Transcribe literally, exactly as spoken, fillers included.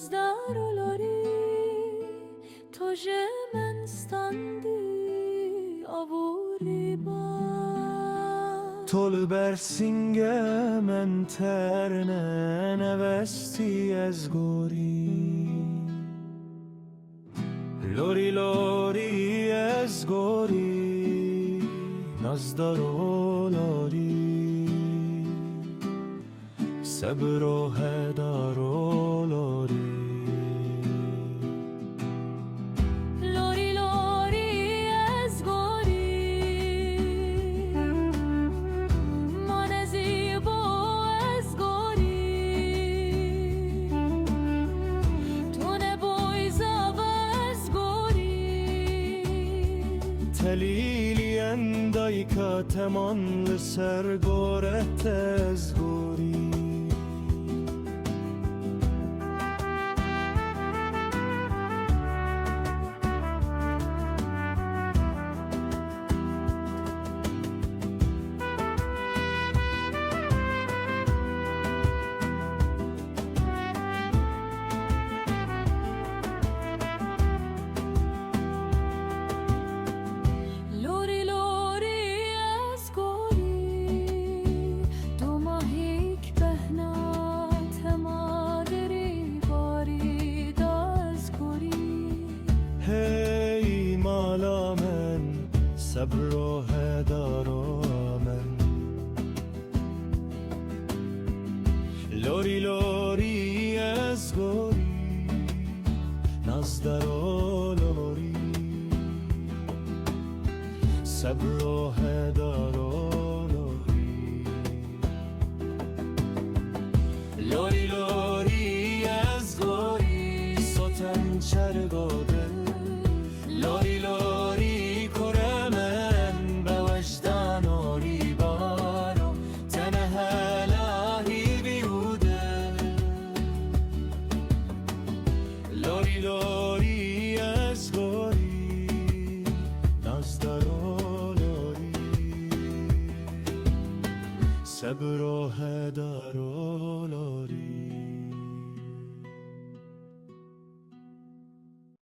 Zdarolorî, to ji min standî avorî ba. To li ber sîngê min terne, nevestî ez gorî. Lorî, lorî ez gorî, nazdaro lorî. Sebro hedaro lorî. Lorî, lorî ez gorî. Ma nezî bo ez gorî. Tu neboy zava ez gorî. Telîlî endayka teman li ser gore te ez gorî. Lorî, lorî ez gorî, doma hîk behna tema derî barî da ez gorî. Hey mala min, sebro hedaro min. Lorî, lorî ez gorî, nazdaro lorî. Sebro hedaro lorî. Lorî, lorî ez gorî, soten çergo dil. Lorî, lorî kure min, be wejdan orî baro, tene hela hîvî û dil. Lorî, lorî ez gorî, nazdaro lorî. Sebro hedaro lorî.